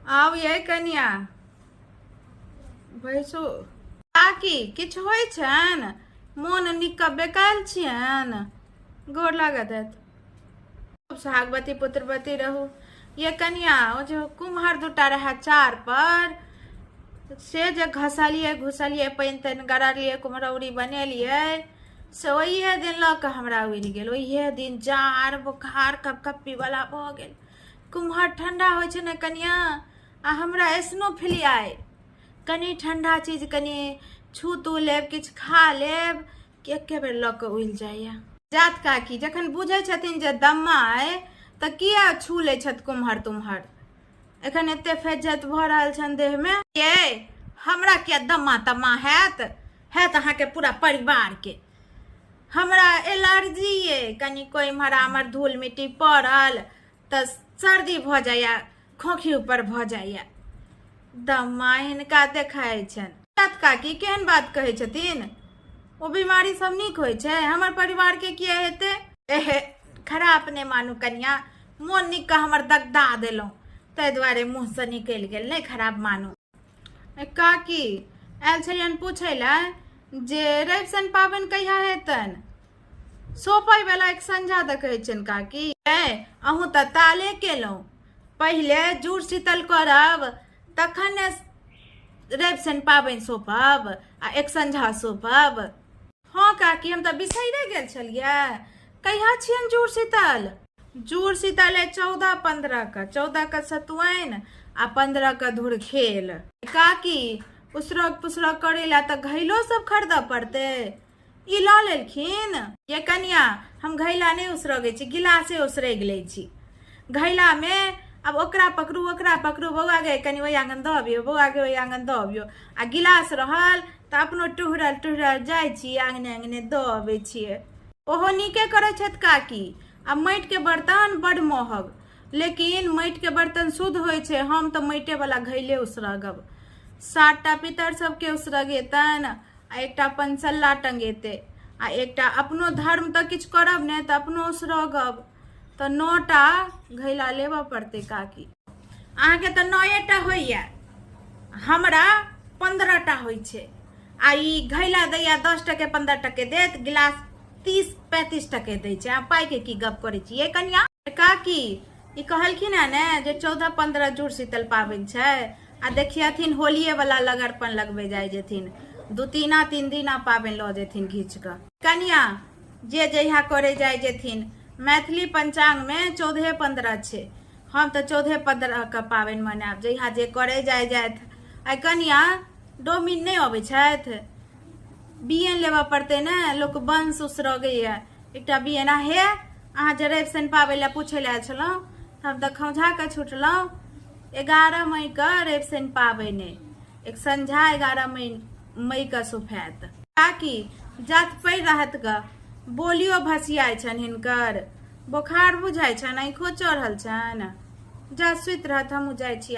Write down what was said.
आउ यै कनिया बैसू। काकी किछु होइ छनि? मोन नीक बेकायल छियनि? गोर लागत हैत। खूब सोहागवती पुत्रवती रहू। ये कनिया, ओ जे कुम्हर दूटा रहए चार पर, से जे घसलियै घुसलियै, पानि तानि गड़लियै, कुम्हरौरी बनेलियै, से ओहिए दिन लऽ कऽ हमरा उड़ि गेल। ओहिए दिन जाड़ बोखार कपकप्पीवला भऽ गेल। कुम्हर ठंडा होइ छै ने कनिया, आ हमरा एस्नोफिलिया अइ। कनि ठंडा चीज कनि छू तू लेब, किछु खा लेब कि एके बेर लऽ कऽ उड़ि जाइए। जात काकी जखन बुझै छथिन जे दम्मा अइ तऽ किया छू लै छथि कुम्हर तुम्हर? एखन एते फेज्जत भऽ रहल छनि देहमे। ये हमरा किया दम्मा तम्मा हैत? हैत अहाँके पूरा परिवारके। हमरा एलर्जी अइ, कनिको इम्हर आम्हर धूल मिट्टी पड़ल तऽ सर्दी भऽ जाइए, खोखी ऊपर भऽ जाइए। दम्मा हिनका देखाइ छनि। जात काकी केहन बात कहै छथिन? ओ बीमारी सब नीक होइ छै, हमर परिवारके किया हेतै? एहे खराप नहि मानू कनिया, मोन नीक कऽ हमर दगदा देलहुँ, ताहि दुआरे मुँहसँ निकलि गेल, नहि खराब मानू। काकी आयल छलियनि पूछै लए जे रवि शनि पाबनि कहिया हेतनि? सोपै वाला एक संझा दऽ कहै छियनि काकी। ए अहूँ तऽ ताले केलहुँ, पहिले जुड़ शीतल करब तखन ने रवि शनि पाबनि सोपब आ एक संझा सोपब। हँ काकी, हम तऽ बिसैरे गेल छलियै। कहिया छियनि जुड़ शीतल? जुड़ शीतल है 14-15 के, 14 के सतुआइन आ 15 के धुरखेल। काकी उसरग पुसरग करे ला तऽ घैलो सब खरीदऽ पड़तै, ई लऽ लेलखिन? ये कनिया, हम घैला नहि उसरगै छी, गिलासे उसरगि लै छी। घैलामे आब ओकरा पकड़ू ओकरा पकड़ू, बौआ गे कनि ओहि आङ्गन दऽ अबियौ, बौआ गे ओहि आङ्गन दऽ अबियौ। आ गिलास रहल तऽ अपनो टुहरल टुहरल जाइ छी, आङ्गने आङ्गने दऽ अबै छियै। ओहो नीके करै छथि काकी। आ माटिके बर्तन बड्ड महग, लेकिन माटिके बर्तन शुद्ध होइ छै। हम तऽ माटिएवला घैले उसरगब। 7टा पितर सबके उसरगेतनि आ एकटा पंसल्ला टंगेतै आ एकटा अपनो धर्म तऽ किछु करब ने तऽ अपनो उसरगब, तऽ 9टा घैला लेबऽ पड़तै काकी। अहाँके तऽ 9टा होइए, हमरा 15टा होइ छै। आ ई घैला दैया 10 टके 15 टके देत, गिलास 30-35 टके दै छै। अहाँ पाइके की गप करै छियै कनिया? काकी ई कहलखिन हेँ ने जे 14-15 जुड़ शीतल पाबनि छै, आ देखियथिन होलिये वाला लगरपन लगबै जाइ जेथिन, 2 दिना 3 दिना पाबनि लऽ जेथिन घीच कऽ। कनिया जे जहिया करे जाइ जेथिन, मैथिली पंचांगमे 14-15 छै, हम तऽ 14-15 के पाबनि मनायब, जहिया जे करे जाइ जाथि। आ कनिया डोमिन नहि अबै छथि? बियन लेबऽ पड़तै ने, लोक वंश उसरगैए एकटा बियन। आ हे अहाँ जे रवि शनि पाबै लए पूछै लए आयल छलहुँ तऽ हम तऽ खौंझा कऽ छुटलहुँ। 11 मईके रवि शनि पाबनि अइ, एक संझा 11 मईके सुफायत। काकी जात पड़ि रहत गऽ, बोलियो भसियाइ छनि हिनकर, बोखार बुझाइ छनि, आँखिओ चढ़ल छनि। जा सुति रहत, हमहूँ जाइ छी।